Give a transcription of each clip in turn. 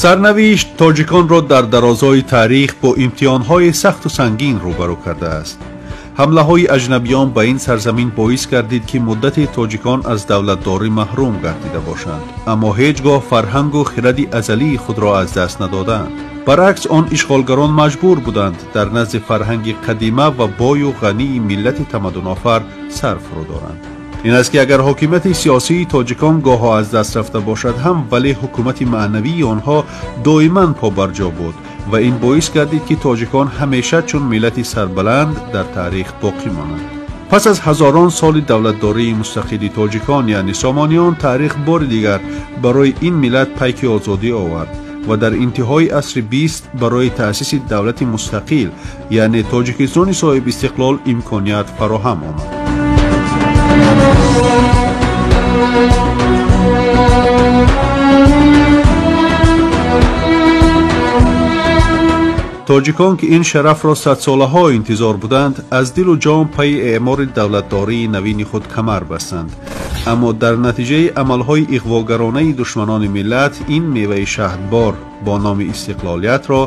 Сарнавишт тоҷиконро дар дарозои таърих бо имтиҳонҳои сахту сангин рӯбарӯ кардааст. Ҳамлаҳои аҷнабиён ба ин сарзамин боис гардид, ки муддати тоҷикон аз давлатдорӣ маҳрум гардида бошанд, аммо ҳеҷ гоҳ фарҳангу хиради азалии худро аз даст надоданд. Баръакс, он ишғолгарон маҷбур буданд дар назди фарҳанги қадима ва бою ғании миллати тамаддунофар сар фурӯ доранд. Ин аст, ки агар ҳокимияти сиёсии тоҷикон гоҳо аз даст рафта бошад ҳам, вале ҳукумати маънавии онҳо доиман побарҷо буд ва ин боис гардид, ки тоҷикон ҳамеша чун миллати сарбаланд дар таърих боқӣ монанд. Пас аз ҳазорон соли давлатдории мустақили тоҷикон, яъне сомониён, таърих бори дигар барои ин миллат пайки озодӣ овард ва дар интиҳои асри 20 барои таъсиси давлати мустақил, яъне Тоҷикистони соҳибистиқлол, имконият фароҳам омад. Тоҷикон, ки ин шарафро садсолаҳо интизор буданд, аз дилу ҷон пайи эъмори давлатдории навини худ камар бастанд, аммо дар натиҷаи амалҳои иғвогаронаи душманони миллат ин меваи шаҳдбор бо номи истиқлолиятро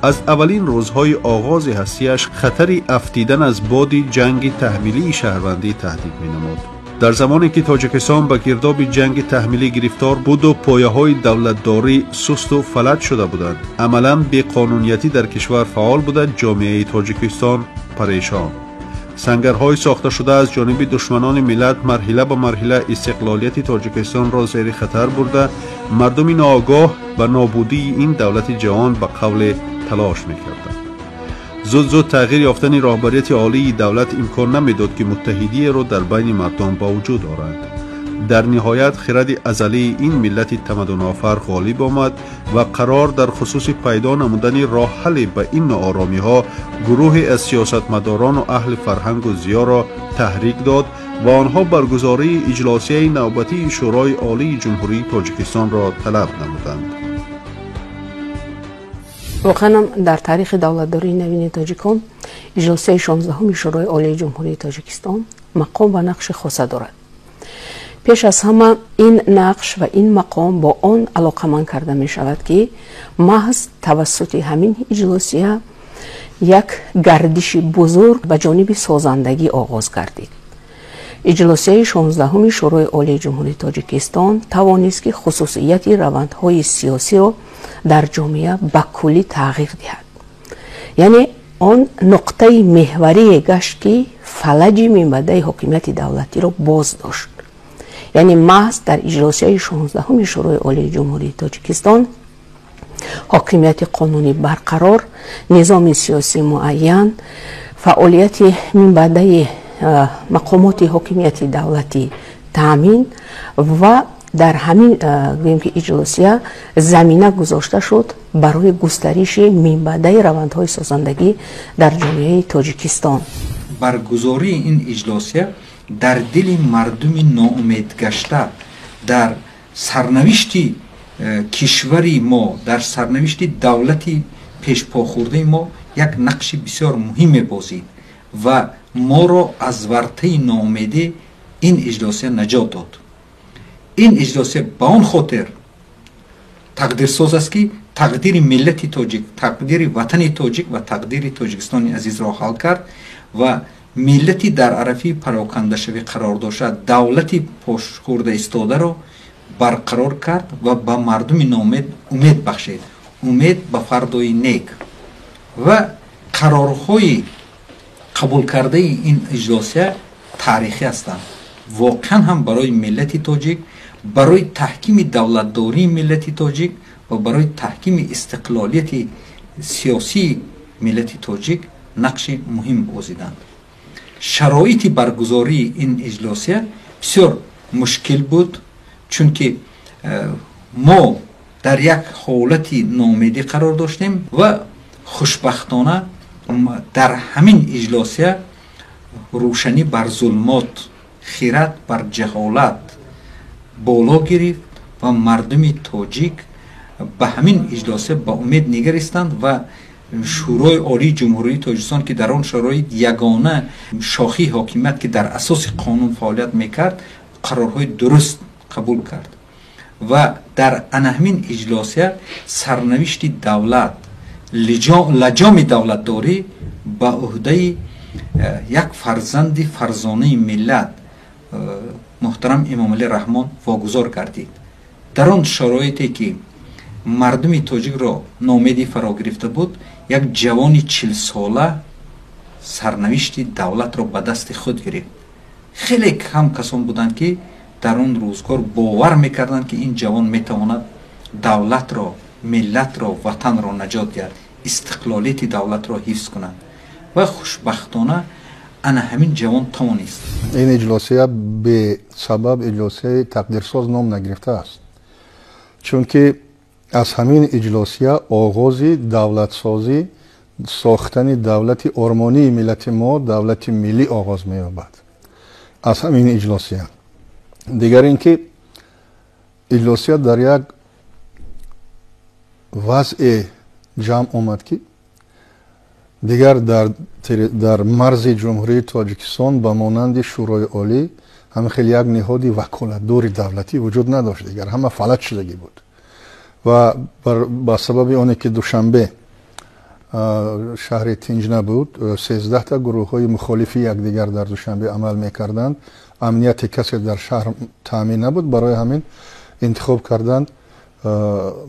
аз аввалин рӯзҳои оғози ҳастияш хатари афтидан аз боди ҷанги таҳмилии шаҳрвандӣ таҳдид менамуд. Дар замоне ки Тоҷикистон ба гирдоби ҷанги таҳмилӣ гирифтор буду пояҳои давлатдорӣ сусту фалаҷ шуда буданд, амалан беқонуниятӣ дар кишвар фаъол буда, ҷомеаи Тоҷикистон парешон. Сангарҳои сохташуда аз ҷониби душманони миллат марҳила ба марҳила истиқлолияти Тоҷикистонро зери хатар бурда, мардуми ноогоҳ ба нобудии ин давлати ҷавон ба қавле талош мекарданд. Зуд-зуд тағйир ёфтани роҳбарияти олии давлат имкон намедод, ки муттаҳидиеро дар байни мардум ба вуҷуд оранд. Дар ниҳоят хиради азалии ин миллати тамаддунофар ғолиб омад ва қарор дар хусуси пайдо намудани роҳҳалле ба ин нооромиҳо гурӯҳе аз сиёсатмадорону аҳли фарҳангу зиёро таҳрик дод ва онҳо баргузории иҷлосияи навбатии Шӯрои Олии Ҷумҳурии Тоҷикистонро талаб намуданд. Воқеан дар таърихи давлатдории навини тоҷикон иҷлосияи 16-уми Шӯрои Олии Ҷумҳурии Тоҷикистон мақом ва нақши хоса дорад. Пеш аз ҳама ин нақш ва ин мақом бо он алоқаманд карда мешавад, ки маҳз тавассути ҳамин иҷлосия як гардиши бузург ба ҷониби созандагӣ оғоз гардид. Иҷлосияи 16-уми Шӯрои Олии Ҷумҳурии Тоҷикистон тавонист, ки хусусияти равандҳои сиёсиро дар ҷомеа ба куллӣ тағйир диҳад. Яъне он нуқтаи меҳварие гашт, ки фалаҷи минбаъдаи ҳокимияти давлатиро боз дошт. Яъне маҳз дар иҷлосияи 16-уми Шӯрои Олии Ҷумҳурии Тоҷикистон ҳокимияти қонунӣ барқарор, низоми сиёсӣ муайян, фаъолияти минбаъдаи мақомоти ҳокимияти давлатӣ таъмин ва дар ҳамин гӯем ки иҷлосия замина гузошта шуд барои густариши минбаъдаи равандҳои созандагӣ дар ҷомеаи Тоҷикистон. Баргузории ин иҷлосия дар дили мардуми ноумедгашта, дар сарнавишти кишвари мо, дар сарнавишти давлати пешпохӯрдаи мо як нақши бисёр муҳим мебозид ва моро аз вартаи ноумедӣ ин иҷлосия наҷот дод. Ин иҷлосия ба он хотир тақдирсоз аст, ки тақдири миллати тоҷик, тақдири ватани тоҷик ва тақдири Тоҷикистони азизро ҳал кард ва миллати дар арафи парокандашавӣ қарор дошта, давлати пошхӯрда истодаро барқарор кард ва ба мардуми ноумед умед бахшид, умед ба фардои нек. Ва қарорҳои қабулкардаи ин иҷлосия таърихӣ ҳастанд. Воқеан ҳам барои миллати тоҷик, барои таҳкими давлатдории миллати тоҷик ва барои таҳкими истиқлолияти сиёсии миллати тоҷик нақши муҳим бозиданд. Шароити баргузории ин иҷлосия бисёр мушкил буд, чунки мо дар як ҳолати ноумедӣ қарор доштем ва хушбахтона дар ҳамин иҷлосия рӯшанӣ бар зулмот, хират бар ҷаҳолат боло гирифт ва мардуми тоҷик ба ҳамин иҷлосия ба умед нигаристанд ва Шӯрои Олии Ҷумҳурии Тоҷикистон, ки дар он шароит ягона шохии ҳокимият, ки дар асоси қонун фаъолият мекард, қарорҳои дуруст қабул кард Ва дар ана ҳамин иҷлосия сарнавишти давлат, лаҷоми давлатдорӣ ба уҳдаи як фарзанди фарзонаи миллат муҳтарам Эмомалӣ Раҳмон вогузор гардид. Дар он шароите ки мардуми тоҷикро ноумедӣ фаро гирифта буд, як ҷавони 40-сола сарнавишти давлатро ба дасти худ гирифт. Хеле кам касон буданд, ки дар он рӯзгор бовар мекарданд, ки ин ҷавон метавонад давлатро, миллатро, ватанро наҷот диҳад, истиқлолияти давлатро ҳифз кунад. Ва хушбахтона ана ҳамин ҷавон тавонист. Ин иҷлосия бесабаб иҷлосияи тақдирсоз ном нагирифтааст, чунки аз ҳамин иҷлосия оғози давлатсозӣ, сохтани давлати ормонии миллати мо, давлати миллӣ оғоз меёбад аз ҳамин иҷлосия. Дигар ин ки иҷлосия дар як вазъе ҷамъ омад, ки дигар дар марзи Ҷумҳурии Тоҷикистон ба монанди Шӯрои Олӣ ҳамин хел як ниҳоди ваколатдори давлатӣ вуҷуд надошт. Дигар ҳама фалаҷ шудагӣ буд ва ба сабаби оне ки Душанбе шаҳри тинҷ набуд, 13та гурӯҳҳои мухолифи якдигар дар Душанбе амал мекарданд, амнияти касе дар шаҳр таъмин набуд. Барои ҳамин интихоб карданд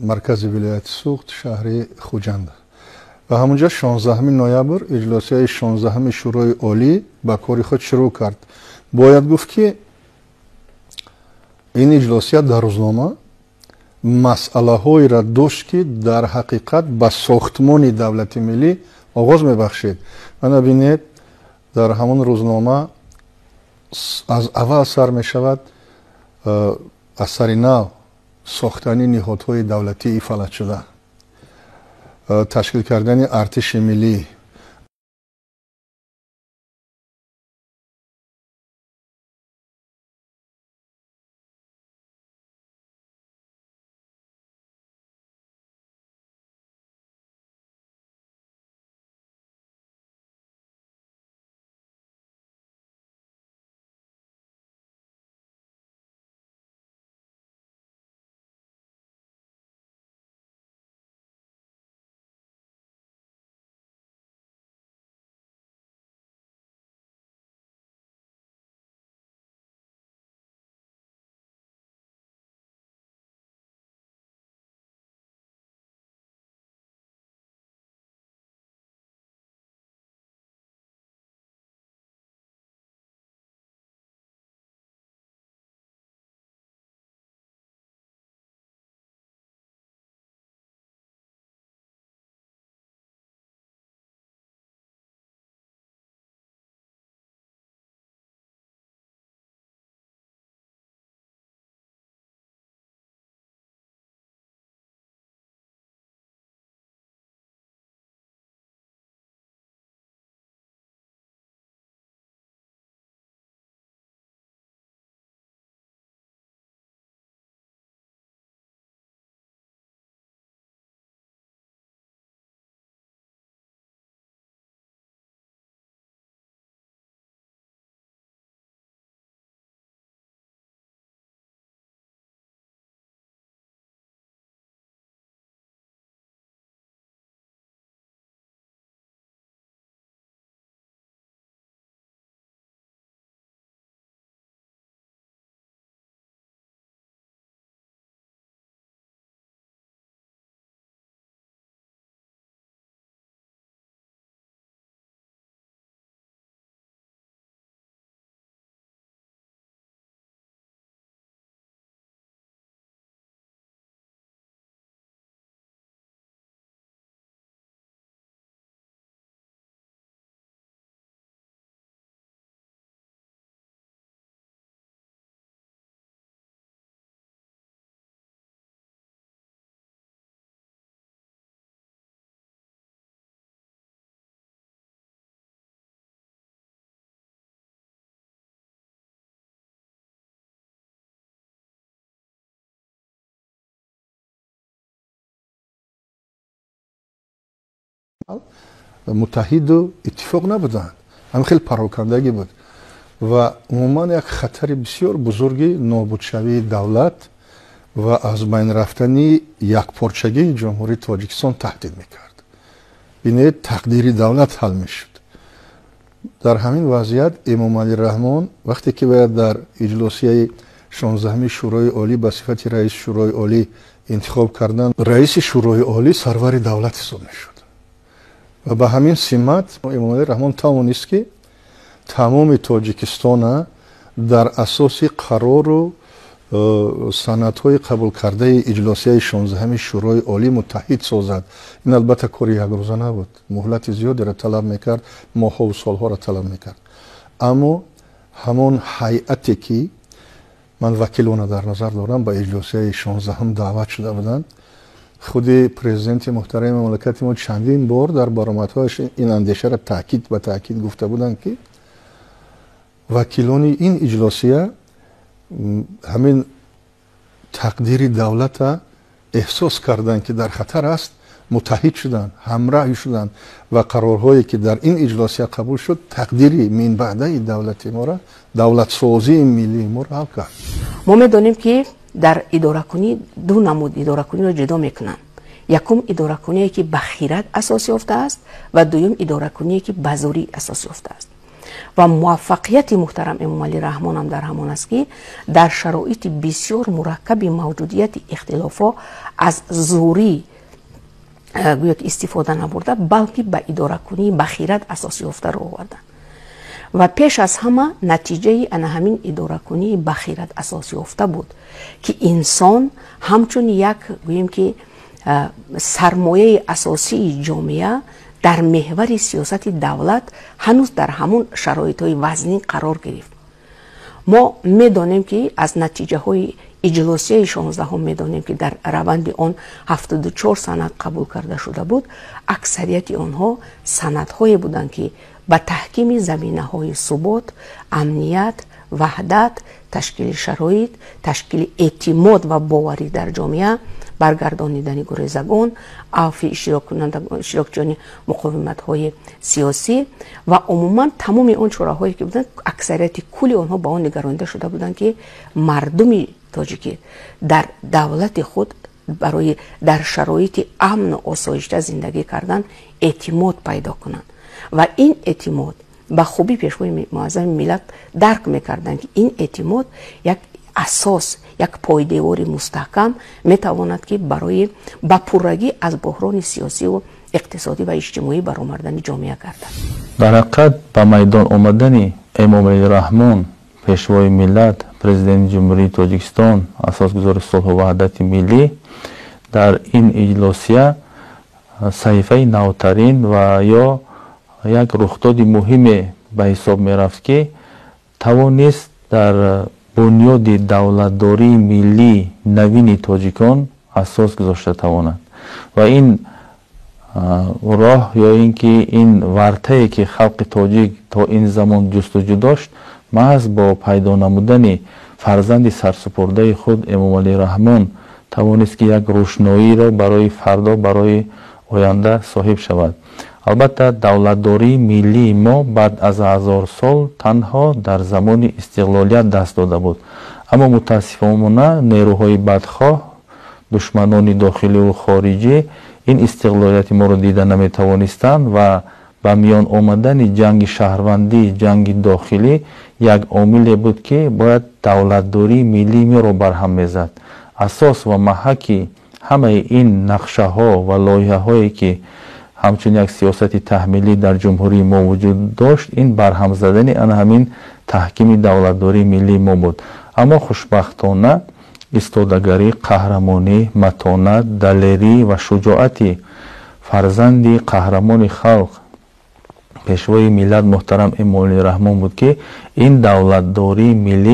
маркази вилояти Суғд, шаҳри Хуҷанд. Ва ҳамунҷо 16 ноябр иҷлосияи 16 Шӯрои Олӣ ба кори худ шурӯъ кард. Бояд гуфт, ки ин иҷлосия дар рӯзнома масъалаҳоеро дошт, ки дар ҳақиқат ба сохтмони давлати миллӣ оғоз мебахшид. Мана бинед, дар ҳамон рӯзнома аз аввал сар мешавад аз сари нав сохтани ниҳодҳои давлатии фалаҷшуда, ташкил кардани артиши миллӣ, муттаҳиду иттифоқ набуданд. Ҳамин хел парокандагӣ буд ва умуман як хатари бисёр бузурги нобудшавии давлат ва аз байн рафтани якпорчагии Ҷумҳурии Тоҷикистон таҳдид мекард. Бинед, тақдири давлат ҳал мешуд. Дар ҳамин вазъият Эмомалӣ Раҳмон вақте ки бояд дар иҷлосияи 16-ми Шӯрои Олӣ ба сифати раиси Шӯрои Олӣ интихоб кардан, раиси Шӯрои Олӣ сарвари давлат ҳисоб мешуд. Ва ба ҳамин симат Эмомалӣ Раҳмон тавонист, ки тамоми Тоҷикистона дар асоси қарору санадҳои қабулкардаи иҷлосияи 16-ми Шӯрои Олӣ муттаҳид созад. Ин албатта кори якрӯза набуд, муҳлати зиёдеро талаб мекард, моҳҳову солҳоро талаб мекард. Аммо ҳамон ҳайате ки ман вакилона дар назар дорам, ба иҷлосияи 16-ум даъват шуда буданд, худи президенти муҳтарами мамлакати мо чандин бор дар баромадҳояш ин андешаро таъкид ба таъкид гуфта буданд, ки вакилони ин иҷлосия ҳамин тақдири давлата эҳсос карданд, ки дар хатар аст, муттаҳид шуданд, ҳамраҳ шуданд ва қарорҳое ки дар ин иҷлосия қабул шуд, тақдири минбаъдаи давлати моро, давлатсозии миллии моро ҳал кард. Мо медонем, ки дар идоракунӣ ду намуд идоракуниро ҷудо мекунанд. Якум идоракуние, ки ба хират асос ёфтааст, ва дуюм идоракуние, ки ба зӯрӣ асос ёфтааст. Ва муваффақияти муҳтарам Эмомалӣ Раҳмонам дар ҳамон аст, ки дар шароити бисёр мураккаби мавҷудияти ихтилофҳо аз зӯрӣ гӯё ки истифода набурда, балки ба идоракунии ба хират асос ёфта рӯ оварданд. Ва пеш аз ҳама натиҷаи ана ҳамин идоракунии ба хират асос ёфта буд, ки инсон ҳамчун як, гӯем ки, сармояи асосии ҷомеа дар меҳвари сиёсати давлат ҳанӯз дар ҳамон шароитҳои вазнин қарор гирифт. Мо медонем, ки аз натиҷаҳои иҷлосияи 16-ум медонем, ки дар раванди он 74 санад қабул карда шуда буд. Аксарияти онҳо санадҳое буданд, ки ба таҳкими заминаҳои субот, амният, ваҳдат, ташкили шароит, ташкили эътимод ва боварӣ дар ҷомеа, баргардонидани гурезагон, авфи иштирокчиёни муқовиматҳои сиёсӣ ва умуман тамоми он чораҳое ки буданд, аксарияти кулли онҳо ба он нигаронида шуда буданд, ки мардуми тоҷикӣ дар давлати худ барои дар шароити амну осоишта зиндагӣ кардан эътимод пайдо кунанд. Ва ин эътимод ба хубӣ пешвои муаззами миллат дарк мекарданд, ки ин эътимод як асос, як пойдевори мустаҳкам метавонад, ки барои ба пуррагӣ аз буҳрони сиёсиву иқтисодӣ ва иҷтимоӣ баромардани ҷомеа гардад. Дар ҳақиқат, ба майдон омадани Эмомалӣ Раҳмон, пешвои миллат, президенти Ҷумҳурии Тоҷикистон, асосгузори сулҳу ваҳдати миллӣ, дар ин иҷлосия саҳифаи навтарин ва ё як рухдоди муҳиме ба ҳисоб мерафт, ки тавонист дар бунёди давлатдории миллии навини тоҷикон асос гузошта тавонад. Ва ин роҳ ё ин ки ин вартае, ки халқи тоҷик то ин замон ҷустуҷӯ дошт, маҳз бо пайдо намудани фарзанди сарсупурдаи худ Эмомалӣ Раҳмон тавонист, ки як рӯшноиро барои фардо, барои оянда соҳиб шавад. Албатта, давлатдории миллии мо баъд аз 1000 сол танҳо дар замони истиқлолият даст дода буд, аммо мутаассифона нерӯҳои бадхоҳ, душманони дохиливу хориҷӣ ин истиқлолияти моро дида наметавонистанд ва ба миён омадани ҷанги шаҳрвандӣ, ҷанги дохилӣ як омиле буд, ки бояд давлатдории миллии моро барҳам мезад. Асос ва маҳаки ҳамаи ин нақшаҳо ва лоиҳаҳое, ки ҳамчун як сиёсати таҳмилӣ дар ҷумҳурии мо вуҷуд дошт, ин барҳам задани ана ҳамин таҳкими давлатдории миллии мо буд. Аммо хушбахтона истодагарӣ, қаҳрамонӣ, матонат, далерӣ ва шуҷоати фарзанди қаҳрамони халқ, пешвои миллат муҳтарам Эмомалӣ Раҳмон буд, ки ин давлатдории миллӣ